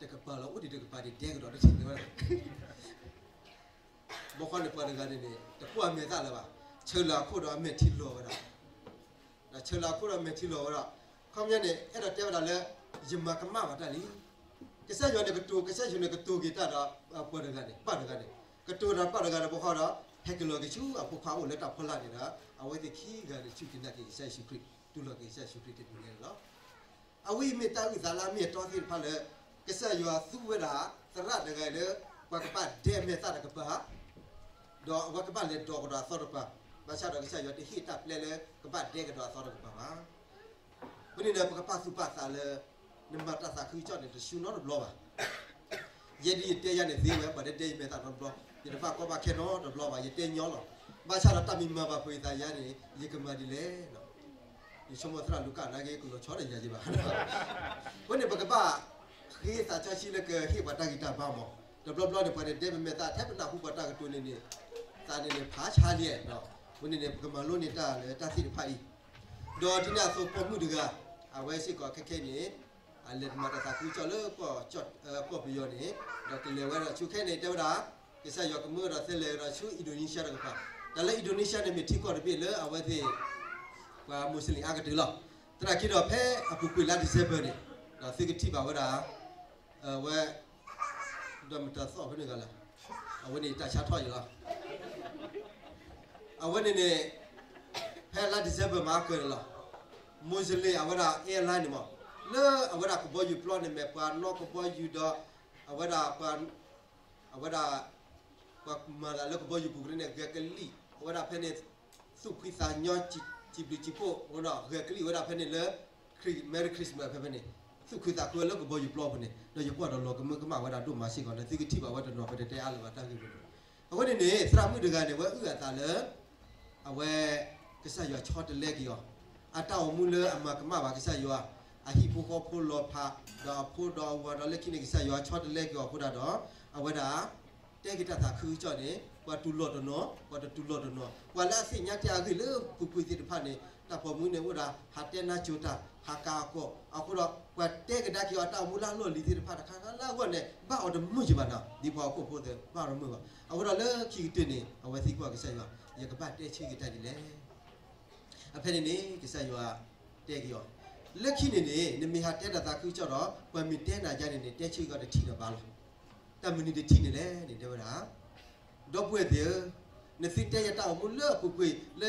တကပၤလီၤ အိၣ်ဒံးတကပၤဒံးဒဲကဒီးတထံၣ်ဝဲဒၣ် ဘီခီန့ၣ်ပှၤတဂၤန့ၣ်န့ၣ် တကွၢ်မဲာ်သၣ်လၢၤဘၣ်, ဆၢလၢအခိၣ်ဒီးအမဲာ်ထံလီၤဝဲဒၣ်, ဒီးဆၢလၢအခိၣ်ဒီးအမဲာ်ထံလီၤဝဲဒၣ်, ခီပညီန့ၣ် အဲၣ်ဒိးတဲဝဲဒၣ်လၢ ယမၤကမၣ်ဘၣ်တၢ်လံ. ကစၢ်ယွၤန့ၣ်ကတိၤ ကစၢ်ယွၤန့ၣ်ကတိၤက့ၤတၢ်ဒီး ပှၤတဂၤန့ၣ် ပၢ်တဂၤန့ၣ် ကတိၤဒီးပၢ်တဂၤဒီးဘီခီဒီး ဟဲက့ၤလီၤက့ၤဆူအဖိခွါအိၣ်လၢတၢ်ဖီလာ်န့ၣ်ဒီး အဝဲသ့ၣ်ခံဂၤန့ၣ် ဆူၣ်က့ၤနာ်က့ၤကစၢ်ယ့ၣ်ၡူးခရံာ် တူၢ်လိာ်က့ၤကစၢ်ယ့ၣ်ၡူးခရံာ်တနံၤညါန့ၣ်လီၤ. အဝဲအံၤမ့ၢ်တၢ်အုၣ်သးလၢအမ့ၢ်အတီသ့ၣ်တဖၣ်လၢ ကစၢ်ယွၤသူဝဲဒၣ် သရၣ်တဂၤလၢ ပှၤကဘၣ်ဒဲမဲာ်သၣ်တကပၤ ဒီးအဝဲကဘၣ်လဲၤဒိးကဒီးအသီတကပၤ, ဘၣ်ဆၣ်ဒီးကစၢ်ယွၤတဟ့ၣ်တၢ်ပျဲလၢ ကဘၣ်ဒဲကဒီးအသီတကပၤဘၣ်. အဃိန့ၣ်ဒီး ပကပာ်သူၣ်ပာ်သးလၢ နမၤတၢ်သးခုကစီၣ်န့ၣ် တဆူနီတဘျီဘၣ်. ယဲဒ်ယတဲယၤန့ၣ်သ့ဝဲ ပှၤဒဲဒဲယမဲာ်သၣ်နီတဘျီ, ယတဘၣ်ကီဘၣ်ခဲနီတဘျီဘၣ်, ယတဲညီလီၤ. ဘၣ်ဆၣ်ဒီးတၢ်မ့ၢ်မၤဘၣ်ဖုးယသးယါန့ၣ် ယကမၤဒ်လဲၣ်. ယဆိကမိၣ်သရၣ်လူၤကၣ်နာ်က့ ကလီၤဆီဒီးယၤယဘၣ်. အဃိန့ၣ် ပကဘၣ်ဃ့သးစီဆှံလၢကဟ့ၣ်ပှၤတၢ်ဂံၢ်တၢ်ဘါမး, တဘျီဘျီန့ၣ် ပှၤန့ၣ်ဒဲပမဲာ်သၣ် ထဲပနၢ်ဟူပှၤတၢ်ကတိၤန့ၣ်န့ၣ် သးန့ၣ်န့ၣ်ဖးဆါလံ. အဃိန့ၣ်န့ၣ် ပကမၤလိန့ၢ်တၢ်လၢတၢ်သ့ၣ်တဖၣ်အံၤ, ဒီးဒ်န့ၣ်အသိးပိာ်မုၣ်တဂၤ အဝဲစ့ၢ်ကီးခဲခဲအံၤန့ၣ် အလဲၤမၤတၢ်သးခုကစီၣ်လၢ ကီၢ်ပယီၤန့ၣ်, ဒီးကလဲၤဝဲဒီးဆူခဲအံၤန့ၣ် တဲဝဲဒၣ် ကစၢ်ယွၤကမၢဒီး သဲလဲၤဒီးဆူ Indonesia တကပၤ, တၢ်လၢ Indonesia န့ၣ် မ့ၢ်ထံကီၢ်တဘ့ၣ်လၢအဝဲသ့ၣ် ပှၤ Muslim အါကတၢၢ်လီၤ. သနာ်က့ဒီး ဖဲအပူၤကွံာ်လါ December န့ၣ်, ဒီးသုကထံၣ်ဘၣ်ဝဲဒၣ် ဝဲ ဒီးမတၤသီၣ်ဖဲန့ၣ်ဂၤလဲၣ်, အဝဲန့ၣ်တၢ်ဆါထီၣ်ယံၤလီၤ. အဝဲန့ၣ်န့ၣ် ဖဲလါ December မၤကၢၢ်န့ၣ်လီၤ. Muslim အဝဲဒၣ် airline န့ၣ်မး, လၢအဝဲဒၣ်ကဘီယူၤပျီန့ၣ် မ့ၢ်ပှၤနီၣ်ကဘီယူၤဒီး အဝဲဒၣ် အဝဲဒၣ် ပှၤမၤတၢ်လၢကဘီယူၤပူၤကရ့န့ၣ် ဂဲၤကလံၣ်, အဝဲဒၣ်ဖဲန့ၣ် သူၣ်ဖှံသးညီ စံးဘျုးစံးဖှိၣ်, ဂဲၤကလံၣ်ဝဲဒၣ်ဖဲန့ၣ်လၢ Merry Christmas ဖဲဖဲန့ၣ်, သူၣ်ခုသးခုဝဲလၢကဘီယူၤပျီပူၤန့ၣ်, ဒီးယကွၢ်ဒီးလီၤကမၢကမၣ်ဝဲဒၣ်ဒိၣ်မးစ့ၢ်ကီးန့ၣ် သုကထံၣ်ဘၣ်ဝဲတနီၤ ပတတဲအါလၢၤဘၣ်တၢ်ဂ့ၢ်ပူၤန့ၣ်. အဃိန့ၣ်န့ၣ် သရၣ်မုၣ်တဂၤန့ၣ် ဝဲအုၣ်အသးလၢ အဝဲ ကစၢ်ယွၤဆီတလဲက့ၤအီၤ, အတၢ်အိၣ်မူလၢအမၤကမၣ်ဘၣ်ကစၢ်ယွၤ, အဟံၣ်ဖိဃီဖိလီၤဖး, ဒီးအဖိဒီးအဝၤဒီးလၢခံန့ၣ် ကစၢ်ယွၤဆီတလဲက့ၤအီၤအဃိဒၣ်ဒီး အဝဲဒၣ် တဲက့ၤတၢ်သးခုကစီၣ်န့ၣ် ပှၤတူၢ်လိာ်တနီၤ ပှၤတတူၢ်လိာ်တနီၤ, ပှၤလၢအသ့ၣ်ညါတဲအဂ့ၢ်လၢပူၤကွံာ်သ့ၣ်တဖၣ်န့ၣ် တၢ်ပိာ်မုၣ်န့ၣ်အိၣ်ဒၣ် ဟးတဲနါစိၤတၢ် ဟးကးအကီၢ်, အဃိဒီး ပှၤတဲကဒါက့ၤအီၤတၢ်အိၣ်မူလၢအလီၢ်လံၤသ့ၣ်တဖၣ်တခါခါလၢအဂီၢ်န့ၣ် ဘၣ်အီၤတမုာ်က့ၤဘၣ်နီၤ, ဒ်ပှၤဟီၣ်ခိၣ်ဖိသ့ၣ်ဘၣ်တမုာ်ဘၣ်. အဃိဒီးလၢခံကတၢၢ်န့ၣ် အဝဲသံကွၢ်ကစၢ်ယွၤ, ယကဘၣ်တဲဆၢက့ၤတၢ်ဒ်လဲၣ်. အဖဲန့ၣ်န့ၣ် ကစၢ်ယွၤတဲက့ၤအီၤ, လၢခံန့ၣ်န့ၣ် နမ့ၢ်ဟးတဲတၢ်သးခုကစီၣ်ဒီး ပှၤမ့ၢ်တဲနၤယါန့ၣ်န့ၣ် တဲဆၢက့ၤအီၤတထံၣ်ဒီးဘၣ်လီၤ. တၢ်မနုၤတထံၣ်န့ၣ်လဲၣ်န့ၣ် တဲဝဲဒၣ်, ဒီပုၢ်ဝဲၢ်သ့ၣ်ဧၢ, နသုတဲယတၢ်အိၣ်မူလၢအပူၤကွံာ်လၢ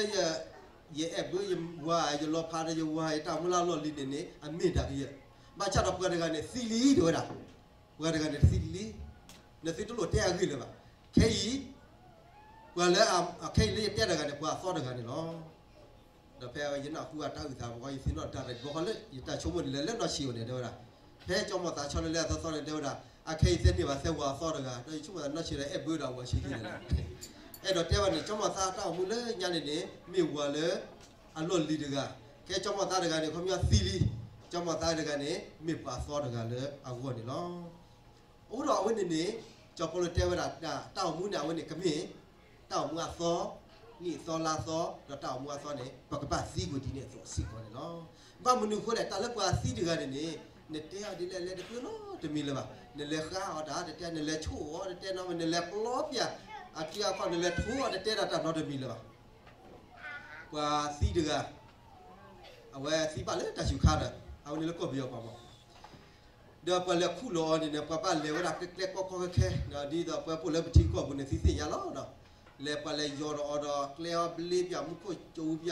ယအဲၣ်ဘၢယဝၤ ယလီၤဖးဒီးယဝၤ ယတၢ်အိၣ်မူလၢအလီၢ်လံၤန့ၣ်န့ၣ် အမ့ၢ်တၢ်ကယဲၢ်, ဘၣ်ဆၣ်ဒီးပှၤတဂၤန့ၣ်သံလံ တဲဝဲဒၣ်, ပှၤတဂၤန့ၣ်သံလံ, နသုတလိၣ်တဲအဂ့ၢ်လၢၤဘၣ်. ခဲအံၤ ပှၤလၢ ခဲအံၤလၢယတဲတဂၤန့ၣ် ပှၤအသီတဂၤန့ၣ်လီၤ. ဒီးဖဲယနၢ်ဟူအတၢ်အုၣ်သးဘၣ်ဃီ ယသ့ၣ်နီၣ်တၢ်ဒီး ဘၣ်ဃီလၢယတၢ်ဆိကမိၣ်န့ၣ် လဲၤလၢနီၢ်ဆံးဧိၤန့ၣ် တဲဝဲဒၣ်, ဖဲကၠီမီၢ်သးဆီတလဲအသီသီန့ၣ် တဲဝဲဒၣ်, အခဲအံၤသ့န့ၢ်ဘၣ်သဲဝၤအသီတဂၤ ဒီးယဆိကမိၣ်သးနီၢ်ဆံးဒီး အဲၣ်ဘၢဒီးအဝၤဆံးခံန့ၣ်လီၤ. အဲၣ်ဒိးတဲဝဲန့ၣ် ကၠီမီၢ်သးအတၢ်အိၣ်မူလၢညါန့ၣ်န့ၣ် မ့ၢ်ဝၤလၢ အလီၢ်လံၤတဂၤ, ကဲကၠီမီၢ်သးတဂၤန့ၣ် ခီပညီသံလံ, ကၠီမီၢ်သးတဂၤန့ၣ် မ့ၢ်ပှၤအသီတဂၤလၢအဂီၢ်န့ၣ်လီၤ. အဃိဒီးအဝဲန့ၣ်န့ၣ် ကၠီဖီလၢတဲဝဲဒၣ် တၢ်အိၣ်မူန့ၣ် အဝဲန့ၣ်ကမ့ၢ် တၢ်အိၣ်မူအသီ, နံၣ်အသီလါအသီ, ဒီးတၢ်အိၣ်မူအသီန့ၣ် ပကဘၣ်သံကွံာ်ဒ်န့ၣ်အသိးစ့ၢ်ကီးန့ၣ်လီၤ. ဘၣ်မနုၤအဃိလဲၣ် တၢ်လၢပှၤသံတဂၤန့ၣ်န့ၣ် နတဲအီၤဒ်လဲၣ်လဲၣ်တကျၢၤနီတမံၤလၢၤဘၣ်. နလဲၤဃါအီၤတၢ်တတဲ, နလဲၤဆိၣ်အီၤတတဲနီတမံၤ, နလဲၤပျီပျၢ်အစုအခီၣ်, နလဲၤထိအီၤတတဲဒီးတၢ်နီတမံၤလၢၤဘၣ်. ပှၤသံတဂၤ အဝဲသံဘၣ်လၢတၢ်စူၤခါဒီး အဝဲန့ၣ်လၢကီၢ်ပယီၤပှၤမး, ဒီးပှၤလဲၤခူၣ်လီၤအီၤန့ၣ်န့ၣ် ပှၤဘၣ်လဲၤဝဲဒၣ်ကျဲကျဲကီကီခဲခဲ, ဒ်သိးပှၤပိာ်လၢပထံကီၢ်ပူၤန့ၣ် သုသ့ၣ်ညါလီၤဒီး လဲၤပှၤလဲၤယီၤဒီးအီၤဒီး ကျဲအီၤဘျ့ပၠး မူခိၣ်ကၠိပၠးဒီး ပှ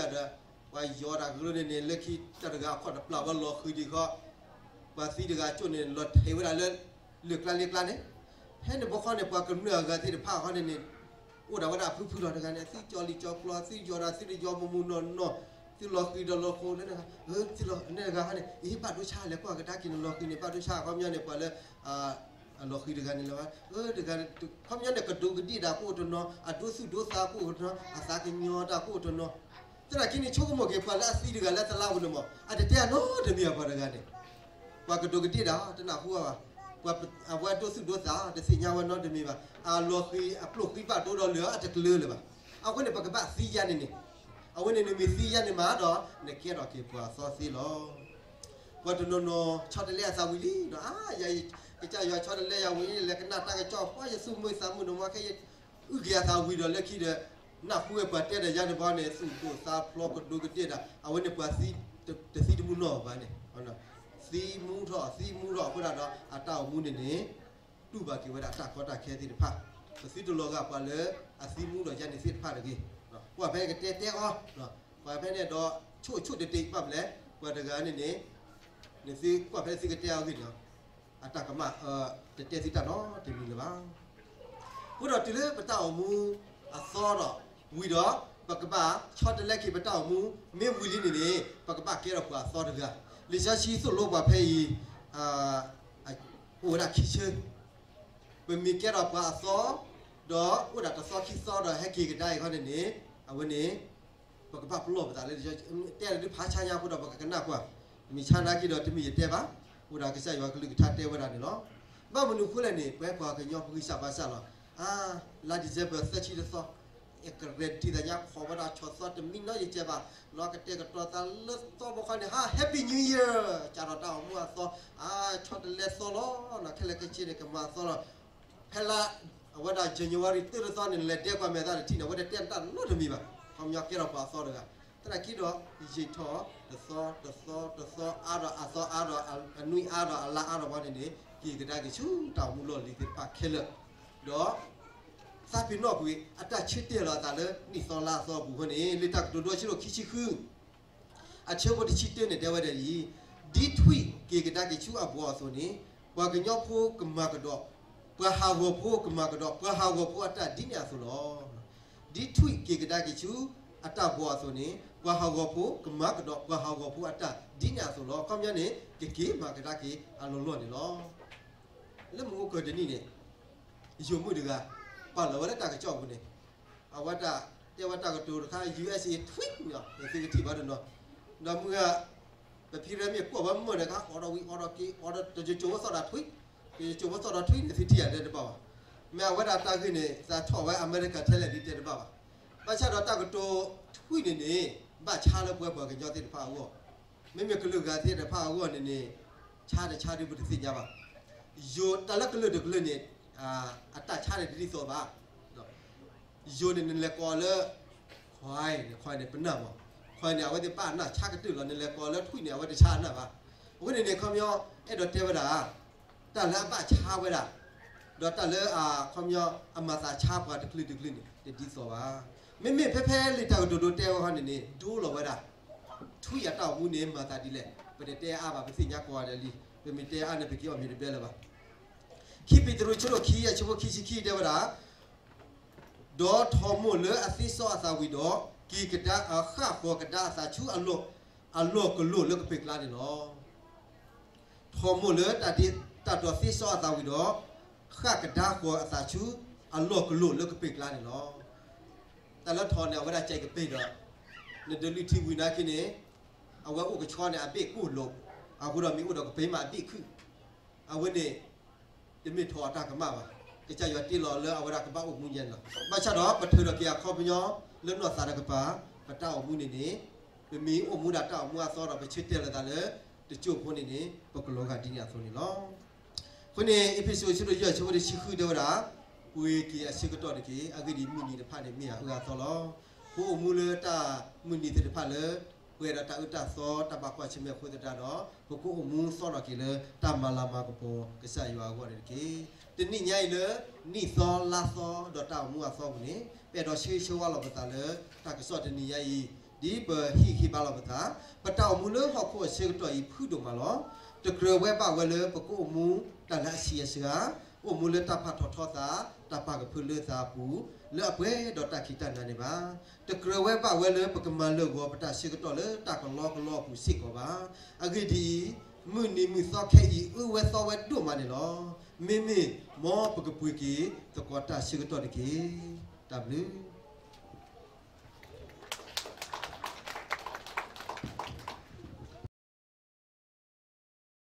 ၤယီၤတၢ်ကရၢန့ၣ်န့ၣ် လၢခံတၢ်တဂၤအခီၣ်တပျၢ်ဝဲလီၤဃံၤဒံးခီ, ပှၤသံတဂၤကၠိၣ်န့ၣ် လီၤထံးဝဲဒၣ်လၢ လၢၢ်ကျါလ့ကျါန့ၣ်, ဖဲန့ၣ်ဘၣ်ဃီန့ၣ် ပှၤကမျၢၢ်အဂၤသ့ၣ်တဖၣ်ဃီန့ၣ်န့ၣ် အိၣ်ဒၣ်ဝဲဒၣ်အဖုဖုလီၤတဂၤန့ၣ် အသံကၠီလံာ်ကၠီပျီ အသံယီၤဒီးအသံတယီၤမူးမူးနီၢ်နီၢ်, သုလီၤဃံၤဒီးလီၤဃိးလၢတဂၤ, သုလီၤန့ၣ်တဂၤန့ၣ် အဟ့ၣ်ဘၣ်ဒိဆါလဲၣ် ကွၢ်ကဒါက့ၤန့ၣ်လီၤဃံၤန့ၣ် ဘၣ်ဒိဆါ ခီပညီန့ၣ် ပှၤလၢ အလီၤဃံၤတဂၤန့ၣ်လၢၤဘၣ်, တဂၤ ခီပညီန့ၣ် ကဒူးကဒ့ၣ်တၢ်ကအိၣ်တနီၤ, အဒိသူၣ်ဒိသးကအိၣ်တနီၤ, အသးကညီၤတၢ်ကအိၣ်တနီၤ, သနာ်က့န့ၣ် ဆိကမိၣ်က့ၤ ပှၤလၢအသံတဂၤလၢသလါပူၤန့ၣ်မး အတတဲအနီတမံၤအပှၤတဂၤန့ၣ်, ပှၤကဒူးကဒ့ၣ်တၢ်တနၢ်ဟူဘၣ်, ပှၤအဝဲဒိသူၣ်ဒိသးတသ့ၣ်ညါဝဲနီတမံၤဘၣ်, အလီၤဃံၤအပျိၢ်ဃံဘၣ်ဒိဒီးလၢာ်အတကျၢၤလၢၤဘၣ်, အဃိန့ၣ် ပကဘၣ်သံယါန့ၣ်န့ၣ်, အဝဲန့ၣ်နမ့ၢ်သံယါန့ၣ်မးဒီး နကဲထီၣ်က့ၤပှၤအသီသ့လီၤ. ပှၤတနီၤနီၤ ဆီတလဲအသးဝံၤလံဒီး အါ ယၤ ကစၢ်ယွၤဆီတလဲယၤဝံၤလံ လဲၤကနၣ်တၢ်ကစီၣ် ပှၤယသူၣ်မုာ်သးမုာ်န့ၣ်မး ခဲအံၤ အုၣ်က့ၤအသးဝံၤဒီးလၢခံဒီး နၢ်ဟူဝဲပှၤတဲဒီးယၤန့ၣ်ဘၣ်န့ၣ် သူၣ်ဒိၣ်သးဖျိးကဒူးကဒ့ၣ်တၢ် အဝဲန့ၣ်ပှၤသံ တသံတမူနီၢ်ဘၣ်န့ၣ် သံမူထီၣ် သံမူထီၣ်အဃိဒၣ်ဒီး အတၢ်အိၣ်မူန့ၣ်န့ၣ် တူၢ်ဘၣ်က့ၤဝဲဒၣ်တၢ်ကီတၢ်ခဲသ့ၣ်တဖၣ်, ပသုတလီၤဂာ်ပှၤလၢအသံမူဒီးယၤန့ၣ်သ့ၣ်တဖၣ်တဂ့ၤ. ကွၢ်ဖဲကတဲတဲအီၤ, ကွၢ်ဖဲန့ၣ်ဒီး ဆိၣ်ဆိၣ်တတ့ၢ်ဘၣ်မလဲၣ်, ပှၤတဂၤန့ၣ်န့ၣ် နသုကွၢ်ဖဲသုကတဲအီၤဂ့ၢ်န့ၣ် အတၢ်ကမၣ် တတဲသုတၢ်နီတမံၤလၢၤဘၣ်. အဃိဒီးတုၤလၢပတၢ်အိၣ်မူအသီဒီးဝံၤဒီး ပကဘၣ်ဆီတလဲက့ၤပတၢ်အိၣ်မူ မ့ၢ်ဝံၤလံန့ၣ်န့ၣ် ပကဘၣ်ကဲထီၣ်ပှၤအသီတဂၤ. လံာ်စီဆှံသိၣ်လိပှၤဖဲအံၤ အိၣ်ဝဲဒၣ်ခံဆၢ, ပမ့ၢ်ကဲထီၣ်ပှၤအသီ ဒီးအိၣ်ဒၣ်တသီခံသီဒီးဟဲက့ၤကဒါအံၤခီန့ၣ်န့ၣ် အဝဲန့ၣ် ပကဘၣ်ပလီၢ်ပသးလၢ တဲလၢဒုးဖးဆါညါအဃိဒီး ပကကနၣ်ကွၢ်, မ့ၢ်ဆါနာ်က့ဒီးတမ့ၢ်ယတဲဘၣ်, အိၣ်ဒၣ်ကစၢ်ယွၤကလုၢ်ကထါတဲဝဲဒၣ်န့ၣ်လီၤ. ဘၣ်မနုၤအဃိလဲၣ်န့ၣ် ပဝဲပှၤကညီပဂံၢ်စၢ်ဘါစၢ်လီၤ. အါ, လါ December သၢဆံတသီ, ကရဲဒံသးညါ ခိးဝဲဒၣ်ဆီၣ်သီတမံနီယကဲဘၣ်, နီၢ်ကတဲာ်ကတီၤသးလၢသီဘီခီန့ၣ် ဟါ Happy New Year ကးထီၣ်တၢ်အိၣ်မူအသီ, အါ ဆီတလဲသီလီၤ, ခဲလၢာ်ခဲဆ့န့ၣ် ကမၤသီလီၤ. ဖဲလါ အဝဲဒၣ် January သၢသီန့ၣ် နလဲၤဒဲကွၢ်မဲာ်သးတထံၣ်န့ၣ် အဝဲတတဲတၢ်နီတမံၤဘၣ်, ခီပညီကဲထီၣ်ပှၤအသီတဂၤ, သနာ်က့ဒီး ယံာ်ထီၣ် တသီ တသီ တသီ အါဒီးအသီအါဒီး အနွံအါဒီးအလါအါဒီးဝဲန့ၣ်န့ၣ် က့ၤကဒါက့ၤဆူတၢ်အိၣ်မူလီၢ်လံၤသ့ၣ်တဖၣ်ခဲလၢာ်, ဒီး သးပ့ၤနီၣ်ကွံာ် အတၢ်ဆၢတဲာ်လီၤအသးလၢနံၣ်သီလါသီအပူၤအဃိန့ၣ် လံာ်တၢ်ကတိၤဒိဆံဒိၣ်ခံဆံဃု အဆၢဖိတဆံတၢန့ၣ် တဲဝဲဒၣ်အံၤ, ဒ်ထွံၣ်က့ၤကဒါက့ၤဆူအဘှီးအသိးန့ၣ်, ပှၤကညီဖိကမၤကဒီး ပှၤဟးဂီၤဖိကမၤကဒီး ပှၤဟးဂီၤဖိအတၢ်ဒ်န့ၣ်အသိးလီၤ. ဒ်ထွံၣ်က့ၤကဒါက့ၤဆူအတၢ်ဘှီးအသိးန့ၣ်, ပှၤဟးဂီၤဖိကမၤကဒီး ပှၤဟးဂီၤဖိအတၢ်ဒ်န့ၣ်အသိးလီၤ. ခီပညီန့ၣ် ကက့ၤမၤကဒါက့ၤအလီၢ်လီၢ်န့ၣ်လီၤ. လၢမုၢ်အိၣ်ကၢၤတနံၣ်န့ၣ် ယိၤမုၣ်တဂၤ ပာ်လီၤဝဲလၢတၢ်ကစီၣ်ပူၤန့ၣ်, အဝဲတၢ်တဲဝဲတၢ်ကတိၤတခါ ယူၢ်အ့ၣ်စ့ ထွံၣ် သုကထံၣ်ဘၣ်တနီၤ, ဒီးမုၢ်ဂၤ ပဖံရဲမ့ၢ်ကွၢ်ဝဲမုၢ်ဒီး ကအိးထီၣ်ဝံၤအိးထီၣ်က့ၤ အိးထီၣ်တကၠိဝဲသီၣ်ဒီးထွံၣ်, တကၠိဝဲသီၣ်ဒီးထွံၣ်န့ၣ် သုထံၣ်ယၤတဲတဘၣ်ဘၣ်. မ့ၢ်အဝဲဒၣ်တၢ်ဂ့ၢ်န့ၣ် သးထီၣ်ဝဲအမဲရကၤထဲလဲၣ်ဒ်တဲတဘၣ်ဘၣ်. ဘၣ်ဆၣ်ဒီးတၢ်ကတိၤထွံၣ်န့ၣ်န့ၣ် ဘၣ်ဆါလၢပဝဲပှၤကညီသ့ၣ်တဖၣ်အဂီၢ်, မ့မ့ၢ်ကလုာ်ဂၤသ့ၣ်တဖၣ်အဂီၢ်န့ၣ်န့ၣ် ဆါတဆါဒ်ပတသ့ၣ်ညါဘၣ်. ယိၤတၢ်လၢကလုာ်တကလုာ်န့ၣ် အတၢ်ဆါန့ၣ်တဒ်သိးဘၣ်. ယိၤန့ၣ် နလဲၤကိးလၢ ခွဲးန့ၣ် ခွဲးန့ၣ် ပနၢ်မး, ခွဲးန့ၣ် အဝဲသ့ၣ်ဘၣ်နၢ်ဆါကတၢၢ်လီၤ, နလဲၤကိးလၢထွံၣ်န့ၣ် အဝဲတဆါနၢ်ဘၣ်. အဃိန့ၣ်န့ၣ် ခီပညီ အဲၣ်ဒိးတဲဝဲဒၣ် တၢ်လၢအဘၣ်ဆါဝဲဒၣ် ဒီးတၢ်လၢအခီပညီ အမၤသးဆါပှၤတကလုာ်တကလုာ်န့ၣ် တဒ်သိးဘၣ်. မ့မ့ၢ်ဖဲဖဲလံာ်တၢ်ကတိၤဒိတဲဝဲခီန့ၣ်န့ၣ် ဒိလီၤဝဲဒၣ် ထွံၣ်အတၢ်အိၣ်မူန့ၣ် မၤသးဒ်လဲၣ်, ပတတဲအါဘၣ်, ပသ့ၣ်ညါကိးဂၤဒဲးလံ, ပမ့ၢ်တဲအါန့ၣ် ပက့ၤအီၣ်မ့ၤတဘဲလၢၤဘၣ်. ခံပ့းတရူး အဆၢဒိၣ်ခံ အဆၢဖိခံဆံခံ တဲဝဲဒၣ်, ဒီးထီၣ်မိၢ်လၢအသ့စီအသးဝံၤဒီး က့ၤကဒါ အဃၣ်ဃီၤကဒါအသးဆူ အလီၢ်ကလိာ်လၢကပ့ၤကျါန့ၣ်လီၤ. ထီၣ်မိၢ်လၢတၢ်ဒ်တၢ်တီၤသ့စီအသးဝံၤဒီး ဃၣ်ကဒါဃီၤအသးဆူ အလီၢ်ကလိာ်လၢကပ့ၤကျါန့ၣ်လီၤ. တၢ်လၢထီၣ်န့ၣ် အဝဲဒၣ်ကဲကပ့ၤဒီး နဒုးလုၢ်ထံဝံၤနာ်က့န့ၣ် အဝဲအိၣ်ကဆီန့ၣ် အဘ့ၣ်ကိၢ်လိာ်, အဃိဒီးမ့ၢ်အိၣ်ဒီးကပ့ၤမးအဘ့ၣ်ခုၣ်, အဝဲန့ၣ် တမ့ၢ်ထီၣ်အတၢ်ကမၣ်ဘၣ်. ကစၢ်ယွၤတ့လီၤလၢအဝဲဒၣ်ကဘၣ်အိၣ်မူညါန့ၣ်လီၤ. ဘၣ်ဆၣ်ဒီး ပထုးထီၣ်က့ၤအခီပညီ လၢနီၢ်သးတကပၤ ပတၢ်အိၣ်မူန့ၣ်န့ၣ် ပမ့ၢ်အိၣ်မူဒၣ်တၢ်အိၣ်မူအသီဒီး ပဆၢတဲာ်လီၤသးလၢ တစိၢ်ဖိန့ၣ်န့ၣ် ပကလီၤဂာ်ဒ်န့ၣ်အသိးန့ၣ်လီၤ. အဃိန့ၣ် အ့းဖ့းစူး အဆၢဒိၣ်ယဲၢ် အဆၢဖိတဆံဃု တဲဝဲဒၣ်, ပှ့ၤက့ၤအဆၢကတီၢ်တက့ၢ်. အဂ့ၢ်ဒ်အံၤ, မုၢ်နံၤတဖၣ်န့ၣ် မ့ၢ်အအၢအသီလီၤ. ပအိၣ်မူလၢတၢ်မုၢ်နံၤသ့ၣ်တဖၣ်လၢ ပှဲၤဒီးတၢ်အၢတၢ်သီ တၢ်ဘၣ်ကွၢ်ဆၢၣ်မဲာ်အဃိသတးဒီး ပကအိၣ်မူသီထီၣ်က့ၤလၢတၢ်မၤလၤမၤကပီၤကစၢ်ယွၤအဂီၢ်န့ၣ်တက့ၢ်. တနံၣ်ညါအံၤလၢ နံၣ်သီလါသီဒီးတၢ်အိၣ်မူအသီပူၤန့ၣ် ပအဲၣ်ဒိးဆၢဂ့ၤဆၢဝါလီၤပသးလၢ တၢ်ကစီၣ်တနံၤညါအံၤ, ဒ်ပဟ့ၣ်ဂံၢ်ဟ့ၣ်ဘါလီၤပသး, ပတၢ်အိၣ်မူလၢဟီၣ်ခိၣ်အဆၢကတီၢ်အံၤ ဖုဒိၣ်မးလီၤ. တကြၢးဝဲဘၣ်ဝဲလၢပကအိၣ်မူတၢ်လၢအဆံးအစှၤ, အိၣ်မူလၢတၢ်ဖးထီၣ်ထီသး, တၢ်ပာ်ကဖၢလၢသးအပူၤ, လၢအပှဲၤဒီးတၢ်ခံးတၢ်နၤန့ၣ်ဘၣ်. တကြၢးဝဲဘၣ်ဝဲလၢပကမၤလၢာ်ဂီၤပတၢ်ဆၢကတီၢ်လၢတၢ်ကလီကလီအပူၤစ့ၢ်ကီးဘၣ်. အဂ့ၢ်ဒ်အံၤ, မုၢ်နံၤမုၢ်သီခဲအံၤ အၢဝဲသီဝဲဒိၣ်မးန့ၣ်လီၤ. မ့မ့ၢ်မ်ပကပှ့ၤက့ၤသကိးတၢ်ဆၢကတီၢ်တက့ၢ်. တၢ်ဘျုး